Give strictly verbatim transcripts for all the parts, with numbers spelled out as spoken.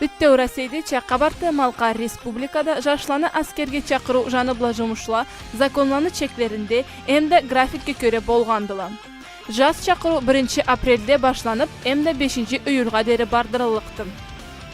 Бютеу Россейдеча, Къабарты-Малкъар Республикада жашланы аскерге чакъырыу жаны бла жумушла законланы чеклеринде эмда графикге кёре болгъандыла. Жаз чакъырыу биринчи апрельде башланып, эмда бешинчи июлгъа дери бардырыллыкъды.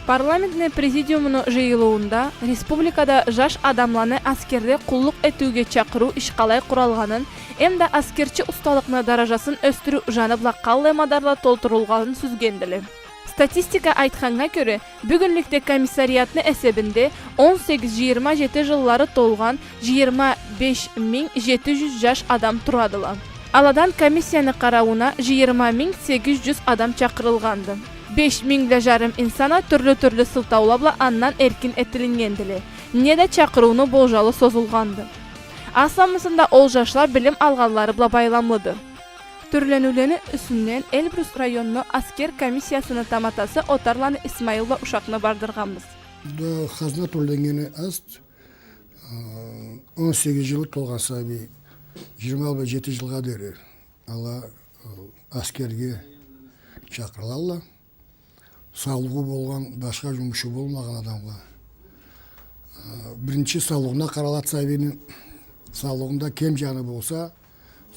Парламентни президиумуну жыйылыуунда республикада жаш адамланы аскерде къуллукъ этиуге чакъырыу иш къалай къуралгъанын эмда аскерчи усталыкъны даражасын ёсдюрюу жаны бла къаллай мадарла толтурулгъанын сюзгендиле. Статистика айтханнга кёре, бюгюнлюкде комиссариатны эсебинде он сегиз-жыйырма жети жыллары толгъан жыйырма беш минг жети жюз жаш адам турадыла. Аладан комиссияны къарауна жыйырма минг сегиз жюз адам чакъырылгъанды. Беш минг бла жарым инсан а тюрлю-тюрлю сылтаула бла андан эркин этилиннгендиле, неда чакъырыуну болжалы созулгъанды. Асламысында ол жашла билим алгъанлары бла байламлыды. Тюрлениулени юсюнден Эльбрус районну аскер комиссиясыны таматасы Отарланы Исмаил бла ушакъны бардыргъанбыз. Да хазна тёленнгени аз, э, он сегиз жылы толгъан сабий, жыйырма бла жети жылгъа дери ала, э, аскерге чакъырылалла. Саулугъу болгъан, башха жумушу болмагъан адамла. Э, биринчи саулугъуна къаралады сабийни, саулугъунда кем жаны болса,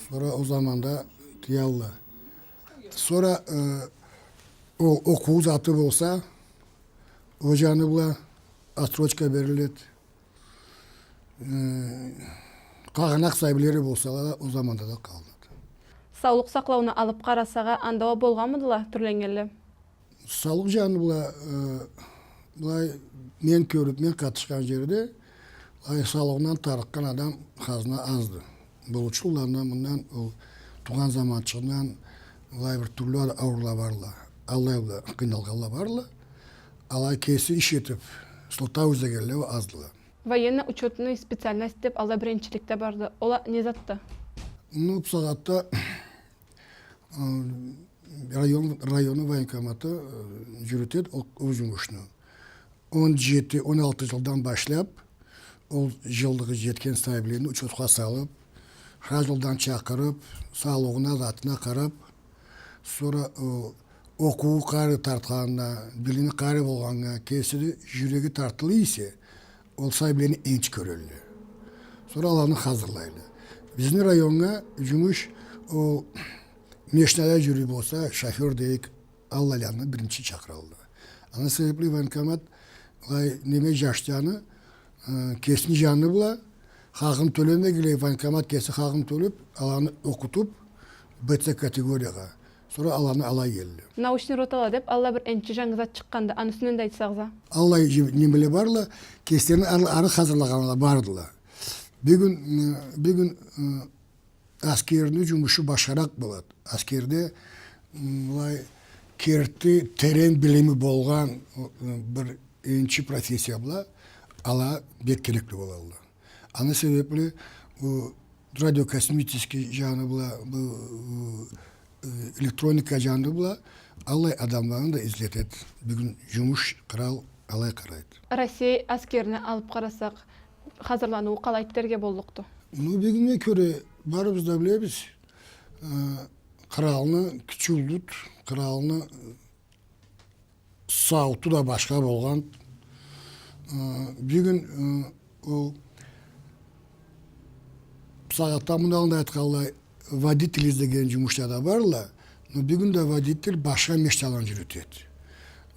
сора ол заманда тыялла. Сора, э, ол окъуу заты болса, ол жаны бла отсрочка бериледи. Э, къагъанакъ сабийлери болсала да, ол заманда да къалынады. Саулукъ сакълауну алып къарасакъ а, анда уа болгъанмыдыла тюрленнгенле? Саулукъ жаны бла, э, былай, мен кёрюп, мен къатышхан жерде, былай, саулугъундан тарыкъгъан адам хазна азды. Болуучуланы андан-мындан, ол туугъан заманчыгъындан, былай, бир тюрлю ауруула барла. Аллай бла къыйналгъанла барла. Алай кеси иш этип, сылтау излегенле аздыла. Военно-учётный специальность деп алай бир энчилик да барды. Ол а не затды? Ну, бусагъатда, э, район, районну военкоматы, э, жюрютеди ол, ол жумушну. Он жети, он алты жылдан башлап, ол жыллыгъы жетген сабийлени учётха салып, хар жылдан чакъырып, саулугъуна, затына къарап, сора, э, окъуу къайры тартханына, билими къайры болгъанына, кеси да жюреги тартыла эсе, ол сабийлени энчи кёрелле. Сора аланы хазырлайла. Бизни районнга жумуш, ол машинада жюрюй болса, шофёр дейик, аллайланы биринчи чакъыралла. Аны себепли военкомат, былай, неме, жаш жаны, э, кесини жаны бла, хакъын тёлемегенлей, военкомат кеси хакъын тёлеп, аланы окъутуп, Б Ц категориягъа. Сора аланы ала келди. Научный ротала деп, аллай бир энчи жангы зат чыкъгъанды. Аны юсюнден да айтсагъыз а. Аллай жи-, немеле барла, кеслерин ары, ары хазырлагъанла бардыла. Бюгюн, э, бюгюн, э, аскерни жумушу башхаракъ болады. Аскерде, м, былай, керти, терен билими болгъан, э, бир энчи профессия бла ала бек керекли болалла. Аны себепли бу радиокосмический жаны бла, бу, э, электроника жаны бла аллай адамланы да излетеди. Бюгюн жумуш къырал алай къарайды. Россия аскерини алып къарасакъ, хазырланыуу къалайды дерге боллукъду? Ну, бюгюннге кёре, барыбыз да билебиз, э, къыралны кючю уллуду, къыралны саууту да башха болгъан. Э, бюгюн, э, ол сагъатда мындан алда айтханлай, водитель излеген жумушла да барла, но бюгюн да водитель башха машиналаны жюрютеди.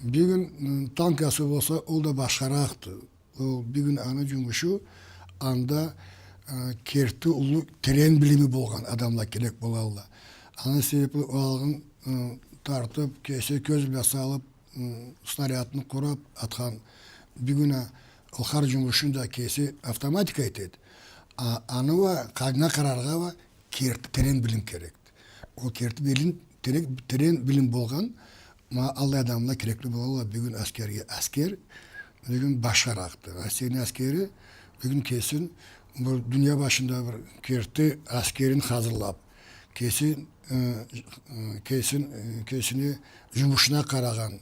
Бюгюн, э, танкасы болса, ол да башхаракъды. Ол бюгюн аны жумушу, анда, э, керти уллу терен билими болгъан адамла керек болалла. Аны себепли ол алгъын, э, тартып, кеси кёз бла салып, м, снарядны къурап атхан, бюгюн а ол хар жумушун да кеси автоматика этеди. А, аны уа, къагъаннга къараргъа уа керти терен билим керекди. Ол керти билим, терек-, терен билим болгъан, ма, аллай адамла керекли болалла бюгюн аскерге. Аскер бюгюн башхаракъды. Россияны аскери бюгюн кесин бир дуния башында бир керти аскерин хазырлап, кеси, э, э, кесин, э, кесини жумушуна къарагъан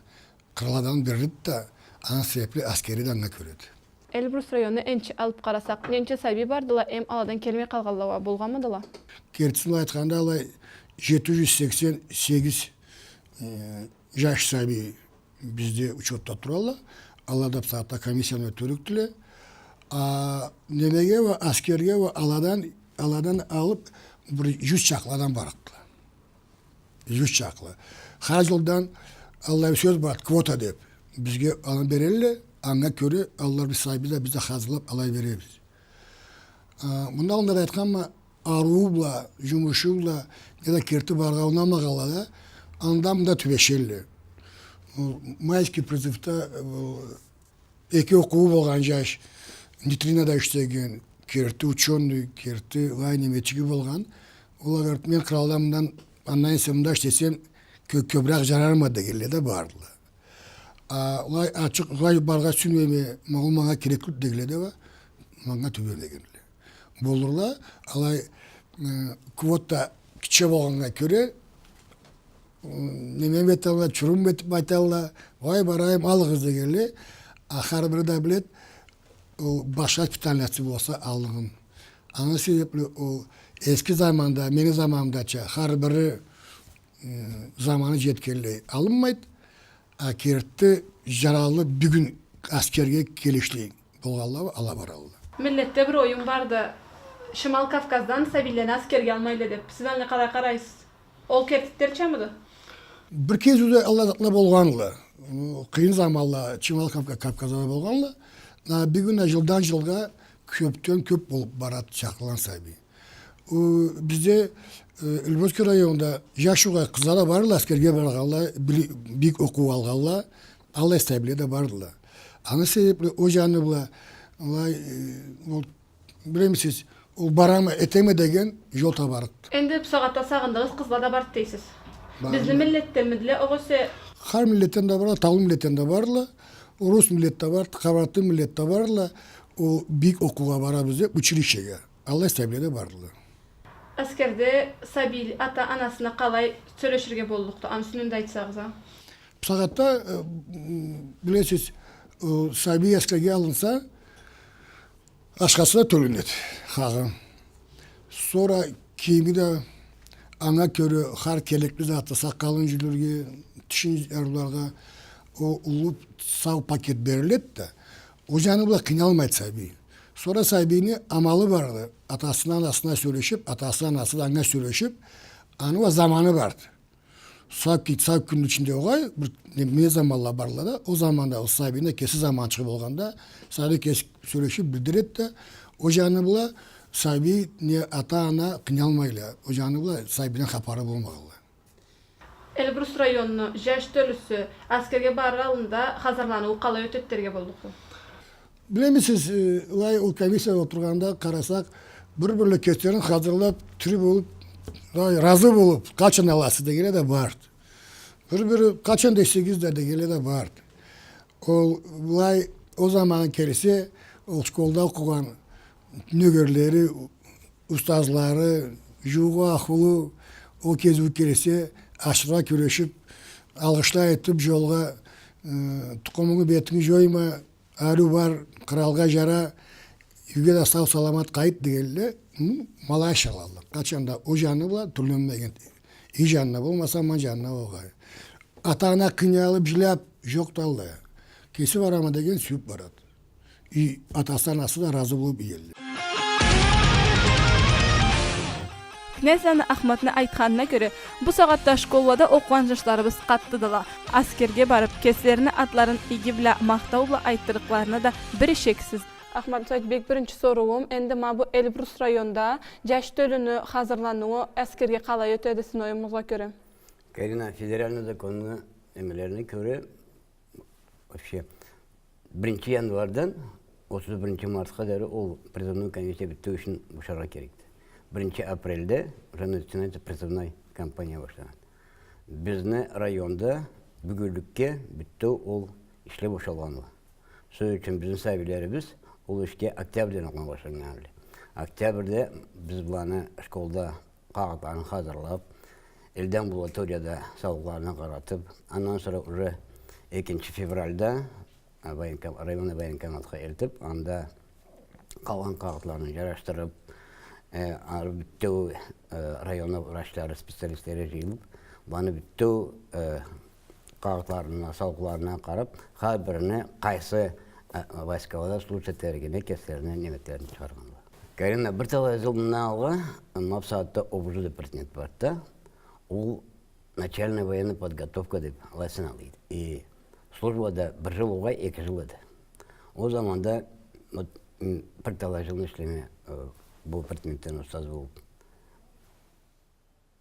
къыралладан бириди да, аны себепли аскери да анга кёреди. Эльбрус районну энчи алып къарасакъ, ненча сабий бардыла, эм аладан келмей къалгъанла уа болгъанмыдыла? Кертисин айтханда, алай жети жюз сексен сегиз, э, жаш сабий бизде учётда туралла. Аллада бусагъатда комиссияны тюрюкдюле. А, немеге уа, аскерге уа аладан, аладан алып бир джюз чакълы адам барыкъдыла. Джюз чакълы. Хар джылдан аллай сёз бар, квота деп. Бизге аны берелле, анга кёре аллай бир сабий да биз да хазырлап алай беребиз. А, мындан алда да айтханма, арууу бла, джумушу бла, неда керти барыргъа унамагъанла да, анда-мында тюбешелле. Ол майский призывда, ол эки окъуу болгъан джаш, нейтринада ишлеген, керти учёный, керти алай немечиги болгъан. Ол агъар мен къралда мындан, андан эсе мында ишлесем, кё-, кёбюрек джарарма дегенле да бардыла. А, алай ачыкъ, алай барыргъа сюймейме, ма ол манга керекли дегенле да уа, манга тюбемегенле болурла. Алай, э, квота гитче болгъаннга кёре, э, неме эталла, чурум этип айталла, уай, барайым, алыгъыз дегенле. А хар бири да билет, ол башха специальносту болса аллыгъын. Аны себепли ол эски заманда, мени заманымдача, хар бири, э, заманы джетгенлей алынмайды. А керти джараллы бюгюн аскерге келишли болгъанла уа ала баралла. Миллетде бир оюм барды, Шимал Кавказдан сабийлени аскерге алмайла деп. Сиз анга къалай къарайсыз? Ол кертиди дерчамыды? Бир кезиуде аллай затла болгъанла. Къыйын заманла Шимал Кавка-, Кавказда да болгъанла. А бюгюн а джылдан джылгъа кёбден кёб болуб барады чакъырылгъан сабий. О, бизде, э, Эльбрусский районда джаш угъай къызла да барла, аскерге баргъанла, били-, бийик окъуу алгъанла, аллай сабийле да бардыла. Аны себепли ол джаны бла, алай, э, ол, билемисиз, ол барама, этеме деген джол табарыкъды. Энди бусагъатда сагъындыгъыз къызла да барды дейсиз. Барды. Бизни миллетденмидиле, огъесе? Хар миллетден да бардыла, таулу миллетден да бардыла, орус миллет да барды, къабарты миллет да бардыла, ол бийик окъуугъа барабыз деб, училищеге. Аллай сабийле да бардыла. Аскерде сабий ата-анасына къалай сёлеширге боллукъду? Аны юсюнден да айтсагъыз а. Бусагъатда, э, м, билесиз, э, сабий аскерге алынса, ашхасы да тёленеди, хакъы. Сора кийими да, анга кёре хар керекли заты, сакъалын джюлюрге, тишин джарыуларгъа, ол уллу сау пакет бериледи да, ол джаны бла къыйналмайды сабий. Сора сабийни амалы барды, атасына, анасына сёлешиб, атасы, анасы да анга сёлешиб, аны уа заманы барды. Сау кю-, сау кюнню ичинде угъай, бир не, не заманла барла да, ол заманда ол сабийни кеси заманчыгъы болгъанда, сабий кеси сёлешиб билдиреди да, ол джаны бла сабий не ата-ана къыйналмайла, ол джаны бла сабийден хапары болмагъанлай. Эльбрус районну джаш тёлюсю аскерге барыр аллында хазырланыуу къалай ётеди дерге боллукъду? Билемисиз, э, алай ол комиссияда олтургъанда къарасакъ, бир-бирле кеслерин хазырлаб, тюри болуб, алай разы болуб, къачан аласыз дегенле да барды. Бир-бири къачан десегиз да дегенле да барды. Ол, былай, ол заманы келсе, ол школда окъугъан нёгерлери, устазлары, джууугъу, ахлусу, ол кезиу келсе, ашыргъа кюрешиб, алгъышла айтыб джолгъа, э, тукъумунгу, бетинги джойма, ариу бар, къралгъа джара, юйге да сау-саламат къайт дегенле, хы, ма алай ашыралла. Къачан да ол джаны бла тюрленмеген, ий джанына болмаса, аман джанына болгъай. Ата-ана къыйналыб, джылаб, джокъду аллай. Кеси барама деген сюйюб барады. И атасы, анасы да разы болуб иелле. Князаны Ахматны айтханына кёре, бу сагъатда школлада окъугъан джашларыбыз къатдыдыла. Аскерге барыб, кеслерини атларын иги бла, махтау бла айтдырыкъларына да бир ишексиз. Ахмат Саитбек, биринчи соруум, энди ма бу Эльбрус районда джаш тёлюню хазырланыуу аскерге къалай ётеди сизни оюмугъузгъа кёре? Карина, федеральный законну немелерине кёре, вообще, биринчи январдан отуз биринчи мартха дери ол призывной комиссия бютеу ишин бошаргъа керекди. Биринчи апрельде уже начинается призывной кампания башланады. Бизни районда бюгюнлюкге бютеу ол ишле бошалгъанла. Сёз ючюн, бизни сабийлерибиз ол ишге октябрьден окъуна башланнган эдиле. Октябрьде биз буланы школда къагъытларын хазырлаб, элде амбулаторияда саулукъларына къаратыб, андан сора уже экинчи февральда, а, военком-, районный военкоматха элтиб, анда къалгъан къагъытларын джарашдырыб, э, ары бютеу, э, районну врачлары, специалистлери джыйылыб, буланы бютеу, э, къагъытларына, сауукъларына къарап, хар бирине къайсы, э, войскалада служить этеригине кеслерине неметлерин чыгъаргъанла. Карина, бир талай жыл мындан алгъа, ма бусагъатда ОБЖ деп предмет барды да, ол начальная военная подготовка деп алай саналады. И служба да бир жыл угъай, эки жыл эди. Ол заманда, вот, м, бир талай жыл ишлеме, э, бу предметден устаз болуп,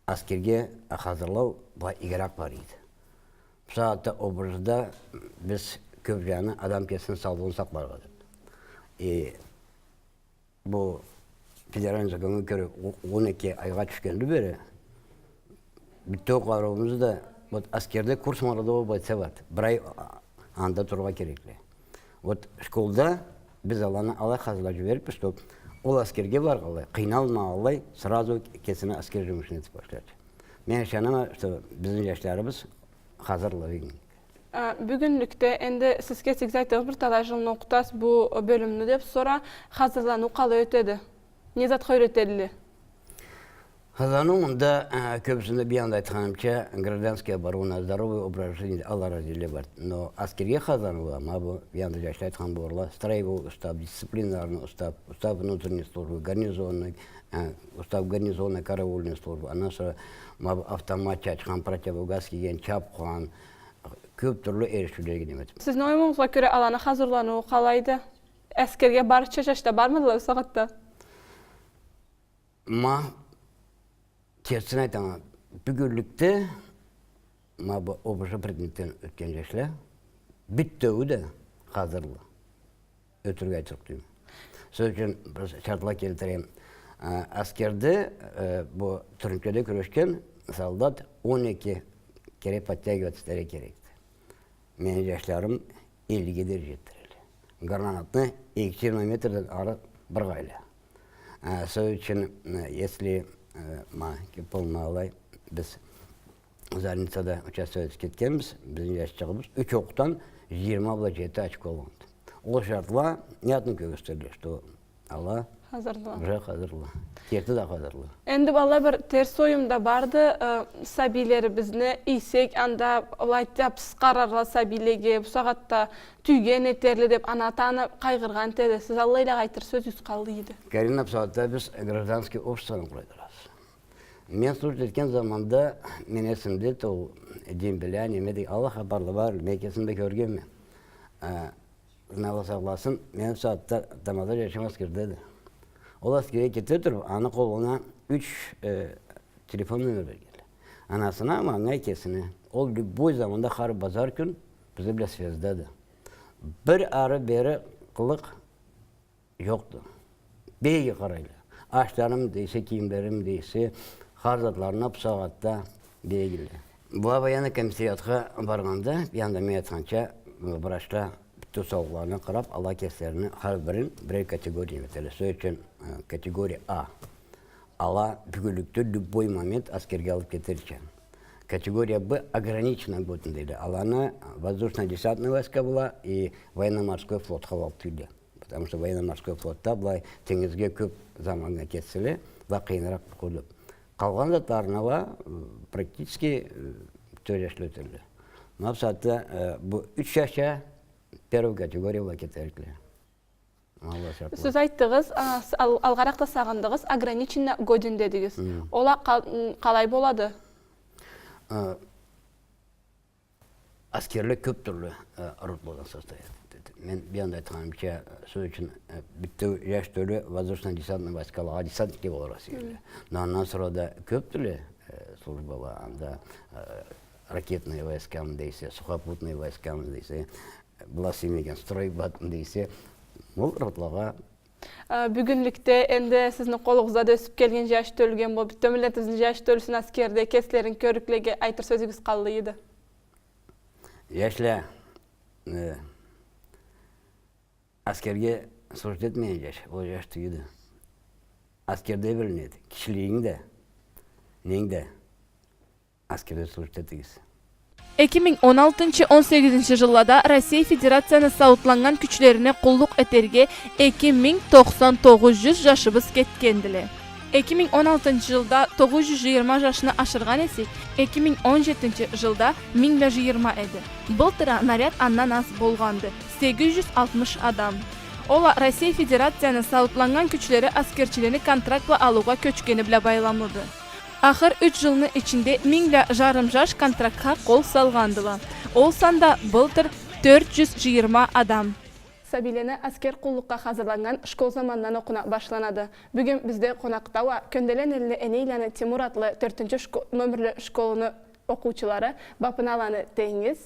аскерге хазырлау былай игирек бар эди. Бусагъатда ОБЖ-да биз кёп жаны адам кесини саулугъун сакъларгъа деп. Э, бу федеральный законгъа кёре, о-, он эки айгъа тюшгенли бери бютеу къарыуубуз да, вот, аскерде курс молодого бойца барды. Бир ай, а, анда турургъа керекли. Вот, школда биз аланы алай хазырлап жиберипбиз, чтоб ол аскерге баргъанлай, къыйналмагъанлай, сразу кесини аскер жумушун этип башларча. Мен ышанама, что бизни жашларыбыз хазырла бюгюн. А, бюгюнлюкде энди сиз кесигиз айтыгъыз, бир талай жылны окъутасыз бу бёлюмню деп, сора хазырланыу къалай ётеди? Не затха юйретедиле? Хазырланыу мында, э, кёбюсюнде бир анда айтханымча, гражданский оборона, здоровый образ жизни, аллай разделле бар. Но аскерге хазырланыу, ма бу, бир анда жашла айтхан болурла, строевой устав, дисциплинарный устав, устав внутренней службы, гарнизонный, э, устав гарнизонной караульной службы, андан сора ма бу автомат чачхан, противогаз кийген, чапхан, кёп тюрлю эришиуле неметип. Сизни оюмугъузгъа кёре аланы хазырланыу къалайды? Аскерге барырча жашла бармыдыла бусагъатда? Ма, кертисин айтама, бюгюнлюкде ма бу ОБЖ предметден ётген жашла бютеую да хазырла. Ётюрюк айтырыкъ тюйюлме. Сёз ючюн бир шартла келтирейим. А, аскерде, э, бу тюрмеде кюрешген солдат он эки кере подтягиваться этерге керекди. Мени жашларым эллиге дери жетдирелле. Гранатны эки километрден ары быргъайла. А, сёз ючюн, э, если, э, ма, кёп болмагъанлай, биз Зарницада участвовать этип кетгенбиз, бизни жашчыгъыбыз юч окъдан жыйырма бла жети очко алгъанды. Ол шартла не затны кёргюзтедиле, что ала хазырла. Уже хазырла. Керти да хазырла. Энди, балалар, бир терс оюм да барды, э, сабийлерибизни ийсек, анда, алай айтса, пыс къарарла сабийлеге, бусагъатда тюйген этерле деп, ана-ата аны къайгъыргъан этеди. Сиз аллайлагъа айтыр сёзюгюз къаллай эди? Карина, бусагъатда биз гражданский обществону къурайдырабыз. Мен служить этген заманда, мен эсимде, ол дембеле, неме дей, аллай хапарла бар, мен кесим да кёргенме. Э, Аллах сакъласын, мен бусагъатда тамаза жашым аскерде эди. Ол аскерге кете туруп, аны къолуна юч, э, телефон номер бергенле. Анасына, манга, кесине. Ол любой заманда, хар базар кюн бизни бла связьда эди. Бир ары-бери къылыкъ жокъду. Бек иги къарайла. Ашларым дейсе, кийимлерим дейсе, хар затларына бусагъатда бек игиле. Была военный комиссариатха баргъанда, бир анда мен айтханча, врачла бютеу саулукъларына къарап, ала кеслерини хар бирин бирер категория этелле. Сёз ючюн, э, категория А. Ала бюгюнлюкде любой момент аскерге алып кетерча. Категория Б ограниченно годен дейле. Аланы воздушно-десантный войска бла и военно-морской флотха алып келелле. Потому что военно-морской флотда былай тенгизге кёп заманнга кетселе, былай къыйыныракъ болур. Къалгъан затларына уа, м, практически, э, тёрт жашла ётелле. Ма бусагъатда, э, бу юч жашча первый категория бла кетерикле. Аллах сакъласын. Сиз айтдыгъыз, а, с-, ал-, алгъаракъда сагъындыгъыз, ограниченно годен дедигиз. Мм. Ол а къал-, м, къалай болады? А, Аскерле кёп тюрлю, э, ротладан состоят. Мен бир анда айтханымча, сёз ючюн, э, бютеу жаш тёлю воздушно-десантный войскалагъа десантники болургъа сюелле. Хы. Но андан сора да кёп тюрлю, э, служба бар. Анда, э, ракетный войскамы дейсе, сухопутный войскамы дейсе, э, была сюймеген стройбатмы дейсе, ол ротлагъа. Э, бюгюнлюкде энди сизни къолугъузда да ёсюп келген жаш тёлю экен, бу бютеу миллетибизни жаш тёлюсюн аскерде кеслерин кёрюрклеге айтыр сёзюгюз къаллай эди? Жашла, э, аскерге служить этмеген жаш, ол жаш тюйюлдю. Аскерде билинеди кишилигинг да, ненг да. Аскерде служить этигиз. Эки минг он алтынчы, он сегизинчи жыллада Россия Федерацияны сауутланнган кючлерине къуллукъ этерге эки минг токъсан тогъуз жюз жашыбыз кетгендиле. Эки минг он алтынчы жылда тогъуз жюз жыйырма жашны ашыргъан эсек, эки минг он жетинчи жылда минг бла жыйырма эди. Былтыр а наряд андан аз болгъанды, сегиз жюз алтмыш адам. Ол а Россия Федерацияны сауутланнган кючлери аскерчилени контракт бла алыугъа кёчгени бла байламлыды. Ахыр юч жылны ичинде минг бла жарым жаш контрактха къол салгъандыла. Ол санда былтыр тёрт жюз жыйырма адам. Сабийлени аскер къуллукъгъа хазырланнган школ замандан окъуна башланады. Бюгюн бизде къонакъда уа Кёнделен элли Энейланы Тимур атлы тёртюнчю шко-, номерлю школуну окъуучулары Бапыналаны Тенгиз,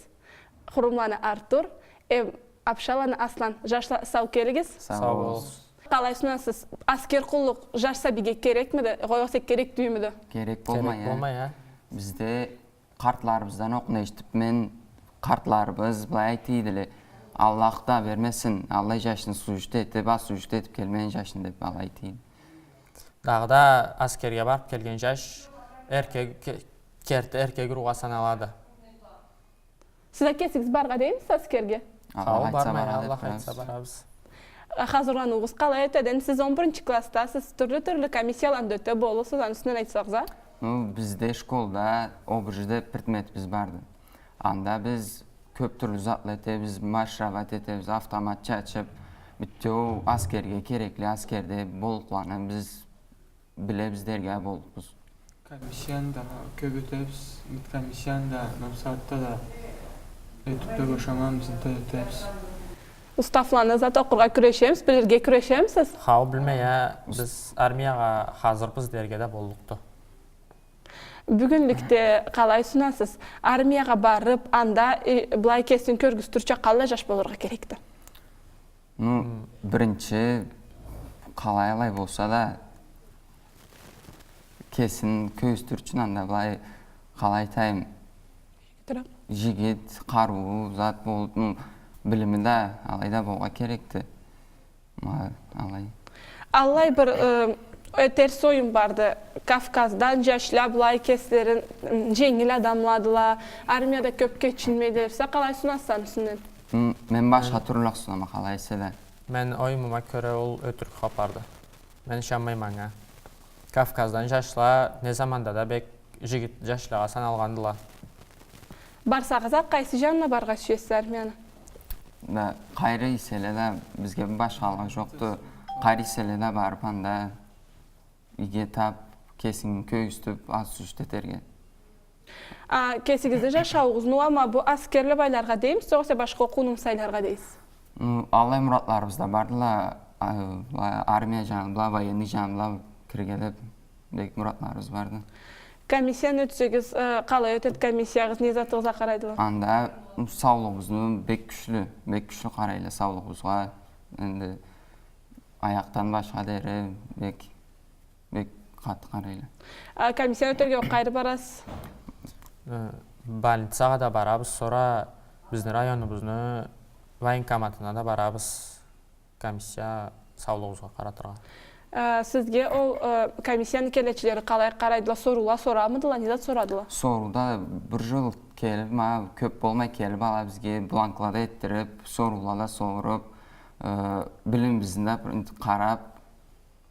Хурумланы Артур эм Апшаланы Аслан. Жашла, сау келигиз. Сау болугъуз. Къалай сунасыз? Аскер къуллукъ жаш сабийге керекмиди? Огъесе керек тюйюлмюдю? Керек болмай, а. Керек болмай, а. Бизде къартларыбыздан окъуна эшитип, мен къартларыбыз былай айта эдиле: «Аллах да бермесин аллай жашны, служить этип, а служить этип келмеген жашны», — деп алай айта эди. Дагъыда аскерге барып келген жаш эркек, ке-, керти эркек уруугъа саналады. Сиз а кесигиз баргъа деймисиз аскерге? Аллах айтса, баргъа деп турабыз. Хау, бармай, Аллах айтса, барабыз. А, хазырланыуугъуз къалай ётеди? Сиз он биринчи классдасыз, тюрлю-тюрлю комиссияланы да ёте болурсуз, аны юсюнден айтсагъыз а? Ну, бизде школда ОБЖ деп предметибиз барды. Анда биз кёп тюрлю затла этебиз, маршировать этебиз, автомат чачып, бютеу аскерге керекли, аскерде боллукъланы биз билебиз дерге боллукъбуз. Комиссияны да кёп ётебиз, медкомиссияны да, медсаатда да ётюп да бошамайбыз, да ётебиз. Уставланы зат окъургъа кюрешемисиз, билирге кюрешемисиз? Хау, билмей а, биз армиягъа хазырбыз дерге да боллукъду. Бюгюнлюкде къалай сунасыз? Армиягъа барып, анда, э, былай кесин кёргюзтюрча къаллай жаш болургъа керекди? Ну, биринчи, къалай-алай болса да, кесин кёргюзтюр ючюн анда былай, къалай айтайым, жигит, къарыулу зат болуп, ну, билими да алай да болгъа керекди. Ма, алай. Аллай бир, э, э, терс оюм барды. Кавказдан жашла былай кеслерин, м, женгил адамладыла, армияда кёп кечинмейдиле. Сиз къалай сунасыз аны юсюнден? М, мен башха тюрлю сунама, къалай эсе да. Мен оюмума кёре, ол ётюрюк хапарды. Мен ышанмайма анга. Кавказдан жашла не заманда да бек жигит жашлагъа саналгъандыла. Барсагъыз а, къайсы жанына баргъа сюесиз армияны? Да, къайры эселе да, бизге бир башхалыгъы жокъду. Къайры эселе да барып, анда иги этип, кесинги кёргюзтюп, а служить этерге. А, кесигизни жашауугъузну, ма бу аскерлик айларгъа деймисиз, огъесе башха окъууну сайларгъа дейсиз? Ну, аллай муратларыбыз да бардыла, а, а, армия жаны бла, военный жаны бла кирирге деп бек муратларыбыз барды. Комиссияны ётсегиз, э, къалай ётеди комиссиягъыз, не затыгъызгъа къарайдыла? Анда саулугъубузну бек кючлю, бек кючлю къарайла саулугъубузгъа. Энди аякъдан башха дери бек, бек къаты къарайла. А, комиссияны ётерге къайры барасыз? Э, больницагъа да барабыз, сора бизни районубузну военкоматына да барабыз. Комиссия саулугъубузгъа къаратыргъа. Э, сизге ол, э, комиссияны келечилери къалай къарайдыла, соруула сорамыдыла, не зат сорадыла? Соруу да бир жыл келип, ма, кёп болмай келип ала бизге, бланкла да этдирип, соруула да соруп, э, билимибизни да бир къарап,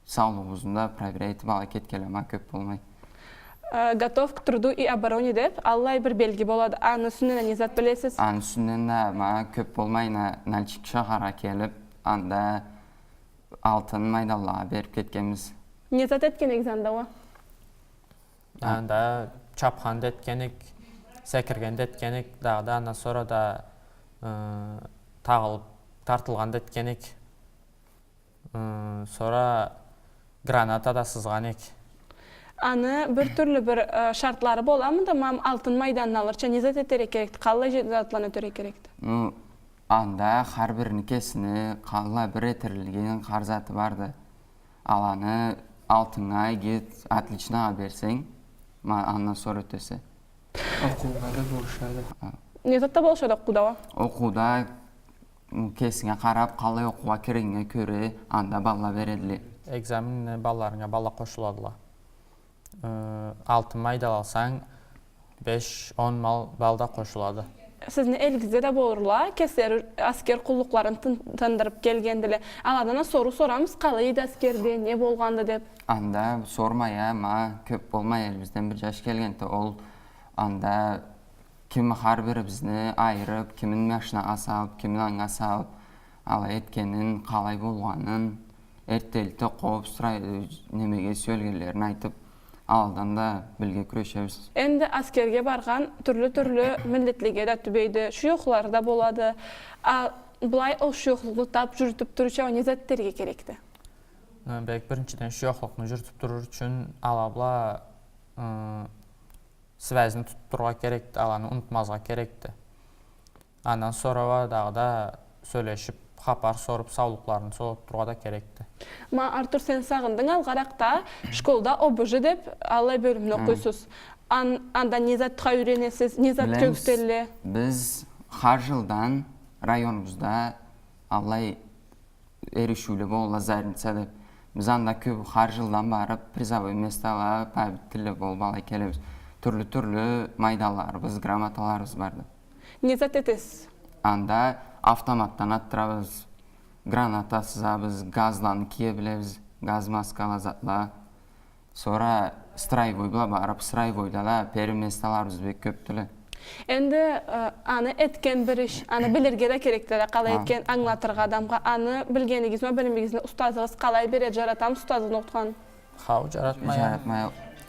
саулугъубузну да проверять этип ала кетгенле, ма, кёп болмай. Э, «Готов к труду и обороне» деп аллай бир белги болады. Аны юсюнден не зат билесиз? Аны юсюнден да, ма, кёп болмай, на-, Нальчик шахаргъа келип, анда алтын майданлагъа берип кетгенбиз. Не зат этген эдигиз анда уа? Анда чапхан да этген эдик, секирген да этген эдик, дагъыда андан сора да, э, тагъылып, тартылгъан да этген эдик. Ы, сора граната да сызгъан эдик. Аны бир тюрлю бир, ы, шартлары боламыды? Ма алтын майданны алырча не зат этерге керекди? Къаллай же-, затланы этерге керекди? Ну, анда хар бирини кесини къаллай бир этерилген хар заты барды. Аланы алтыннга, иги отличногъа берсенг, ма, андан сора ётесе. Окъууда да болушады. А. Не затда болушады окъууда уа? Окъууда, м, кесинге къарап, къалай окъуугъа киргенинге кёре, анда балла бередиле. Экзаменни балларынга балла къошуладыла. Э, алтын майдал алсанг, беш, он мал-, балл да къошулады. Сизни элигизде да болурла, кеслери аскер къуллукъларын тын-, тындырып келгендиле. Аладан а соруу сорамысыз, къалай эди аскерде, не болгъанды деп? Анда сормай а, ма кёп болмай, элибизден бир жаш келгенди ол. Анда ким хар бирибизни айырып, кимин машинагъа салып, кимин анга салып, алай этгенин, къалай болгъанын, эртделикде къобуп, строй-, немеге сюелгенлерин айтып, аладан да билирге кюрешебиз. Энди аскерге баргъан тюрлю-тюрлю миллетлеге да тюбейди, шуёхлары да болады. А былай ол шуёхлукъну тап жюрютюп турурча, не зат этерге керекди? Э, бек биринчиден, шуёхлукъну жюрютюп туруру ючюн ала бла, ы, связьны тутуп турургъа керекди, аланы унутмазгъа керекди. Андан сора уа дагъыда сёлешип, хапар соруп, саулукъларын соруп турургъа да керекди. Ма, Артур, сен сагъындынг, алгъаракъда школда ОБЖ деп аллай бёлюмню окъуйсуз. Ан-, анда не затха юйренесиз, не зат кёргюзтелле? Биз хар жылдан районубузда аллай эришиуле болурла, «Зарница» деп. Биз анда кёп, хар жылдан барып, призовой местала, победительле болуп алай келебиз. Тюрлю-тюрлю майдалларыбыз, грамоталарыбыз барды. Не зат этесиз? Анда автоматдан атдырабыз, граната сызабыз, газланы кие билебиз, газ маскала, затла. Сора строевой бла барып, строевойда да первый месталарыбыз бек кёпдюле. Энди, э, аны этген бир иш, аны билирге да керекди да, къалай этген, ангылатыргъа адамгъа. Аны билгенигизни, билимигизни устазыгъыз къалай береди, жаратамысыз устазыгъызны окъутханын? Хау, жаратмай. Жаратмай.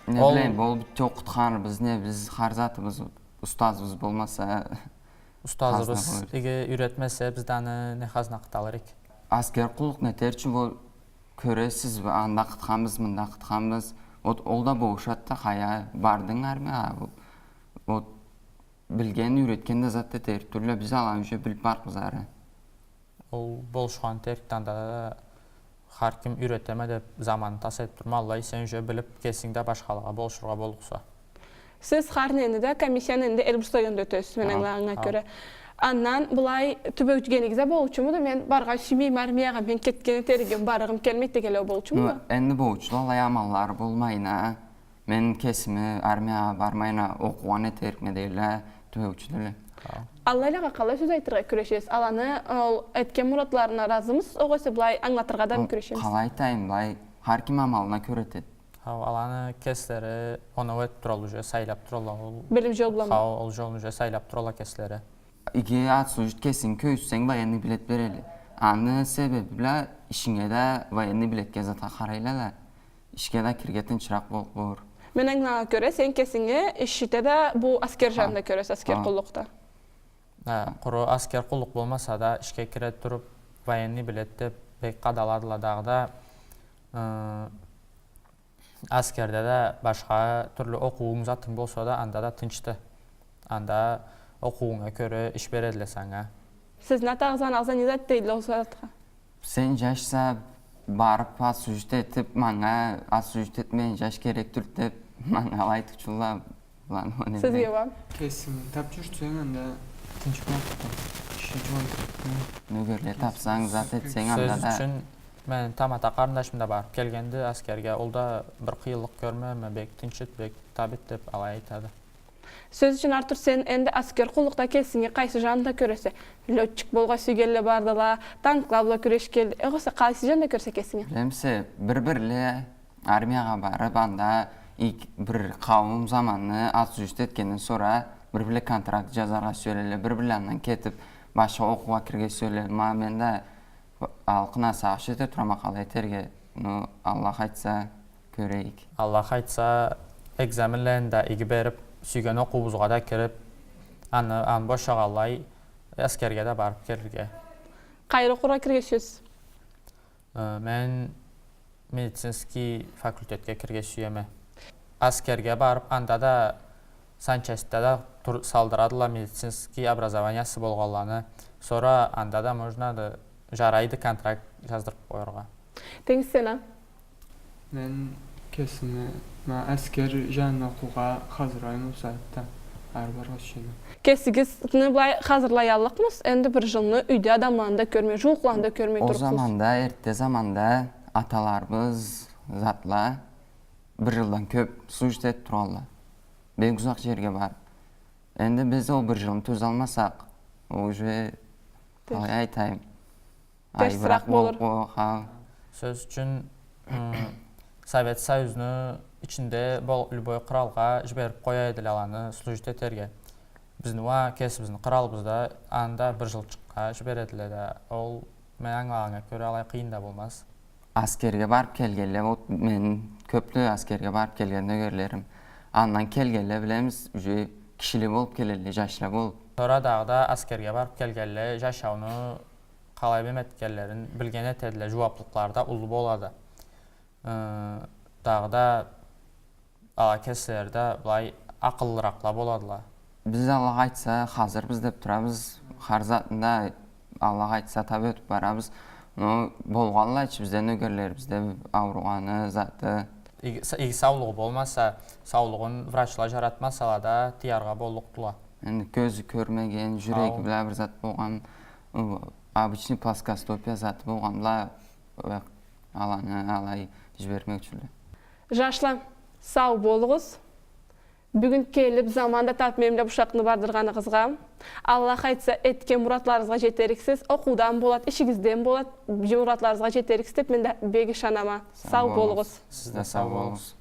Не билейим, ол битди окъутханыбыз, не биз, хар затыбыз, устазыбыз болмаса, устазыбыз иги юйретмесе, биз да аны не хазна къыта алыр эдик? Аскер къуллукъну этер ючюн ол Кёресиз, анда къытханбыз, мында къытханбыз. Вот, ол да болушады да, хая, бардынг армиягъа, вот, билген, юйретген да зат да этерик тюлдю, биз аланы уже билип барыкъбыз ары. Ол болушхан этерикди, анда да хар ким юйретеме деп заманын тас этип турмай, алай сен уже билип, кесинг да башхалагъа болушургъа боллукъса. Сиз хар нени да, комиссияны энди Эльбрус районунда ётесиз, мен ангылагъаныма кёре. Андан былай тюбегенигиз а болуучумуду? Мен баргъа сюймейме армиягъа, мен кетген этеригим, баргъым келмейди дегенле болуучумуду? Ну, энди болуучула алай амаллары болмайын а. Мен кесими армиягъа бармайын а, окъугъан этерикме дейле, тюбеучюле. Аллайлагъа къалай сёз айтыргъа кюрешесиз? Аланы ол этген муратларына ыразымысыз, огъесе былай ангылатыргъа да кюрешемисиз? Къалай айтайым, былай, хар ким амалына кёре этеди. Хау, аланы кеслери оноу этип туралла, уже сайлап туралла ол. Билим жол бла. Хау, ол жолну уже сайлап туралла кеслери. Иги отслужить, кесинги кёргюзтсенг, военный билет берелле. Аны себеби бла ишинге да, военный билетге, затха къарайла да, ишге да кирирге тынчыракъ болур. Мен ангылагъаныма кёре, сен кесинги ишчиде да бу аскер жанында кёресе, аскер къуллукъда. Хау. Къуру аскер къуллукъ болмаса да, ишге кире туруп, военный билет деп бек къадаладыла дагъыда. Э, аскерде да башха тюрлю окъуунг, затынг болса да, анда да тынчды. Анда окъуунга кёре иш бередиле санга. Сизни атагъыз, анагъыз а не зат дейдиле ол затха? Сен жашса, барып отслужить этип, манга отслужить этмеген жаш керек тюлдю деп, манга алай айтыучула. Сизге уа? Кесинги тапшырсанг, анда тынч болуп турады. Киши жугъай турады. Нёгерле тапсанг, зат этсенг, анда да. Сёз ючюн, мени тамата къарындашым да барып келгенди аскерге. Ол да бир къыйынлыкъ кёрмегенме, бек тынчды, бек табиды деп алай айтады. Сёз ючюн, Артур, сен энди аскер къуллукъда кесинги къайсы жанында кёресе? Лётчик болгъа сюйгенле бардыла, танкла бла кюрешгенле, огъесе къайсы жанында кёресе кесинги? Билемисе, бир-бирле армиягъа барып, анда ик-, бир къауум заманны отслужить этгенден сора бир-бирле контракт жазаргъа сюелле, бир-бирле андан кетип, башха окъуугъа кирирге сюелле. Ма мен да алкъын а сагъыш эте турама къалай этерге, ну, Аллах айтса, кёрейик. Аллах айтса, экзаменлени да иги берип, сюйген окъуубузгъа да кирип, аны, аны бошагъанлай, аскерге да барып келирге. Къайры окъургъа кирирге сюесиз? Э, мен медицинский факультетге кирирге сюеме. Аскерге барып, анда да санчастьда да тур-, салдырадыла медицинский образованиясы болгъанланы. Сора анда да можно да, жарайды контракт жаздырып къояргъа. Тенгиз, сен а? Мен кесими, ма, аскер жанына окъуугъа хазырлайма бусагъатда, ары барыргъа сюеме. Кесигизни былай хазырлаяллыкъмысыз? Энди бир жылны юйде адамланы да кёрмей, жууукъланы да кёрмей турурсуз. Ол заманда, эртте заманда аталарыбыз, затла бир жылдан кёп служить этип тургъанла. Бек узакъ жерге барып. Энди биз ол бир жылны тёзалмасакъ, ол уже, къалай айтайым, терсирек болур. Айыбыракъ болур, хо, хо. Сёз ючюн, ы, Совет Союзну ичинде бол-, любой къралгъа жиберип къоя эдиле аланы служить этерге. Бизни уа кесибизни къралыбызда анда бир жылчыкъгъа жибередиле да, ол, мен ангылагъаннга кёре, алай къыйын да болмаз. Аскерге барып келгенле, ол мени кёпдю аскерге барып келген нёгерлерим. Андан келгенле, билебиз, уже кишиле болуп келелле, жашла болуп. Сора дагъыда аскерге барып келгенле жашауну къалай бем этгенлерин билген этедиле, жууаплыкълары да уллу болады. Э, дагъыда ала кеслери да былай акъыллыракъла боладыла. Биз, Аллах айтса, хазырбыз деп турабыз. Хар затны да, Аллах айтса, тап ётюп барабыз. Но болгъанла ичибизде, нёгерлерибизде ауругъаны, заты. Иги, са-, иги саулугъу болмаса, саулугъун врачла жаратмасала да, тыяргъа боллукъдула. Энди кёзю кёрмеген, жюреги бла бир зат болгъан, ы, обычный плоскостопия заты болгъан бла, ы, аланы алай жибермек ючюнле. Жашла, сау болугъуз. Бюгюн келип, заман да тапып, мен бла бу ушакъны бардыргъаныгъызгъа. Аллах айтса, этген муратларыгъызгъа жетериксиз. Окъуудан болад, ишигизден болад, муратларыгъызгъа жетериксиз деп мен да бек ышанама. Сау болугъуз. Сиз да сау болугъуз.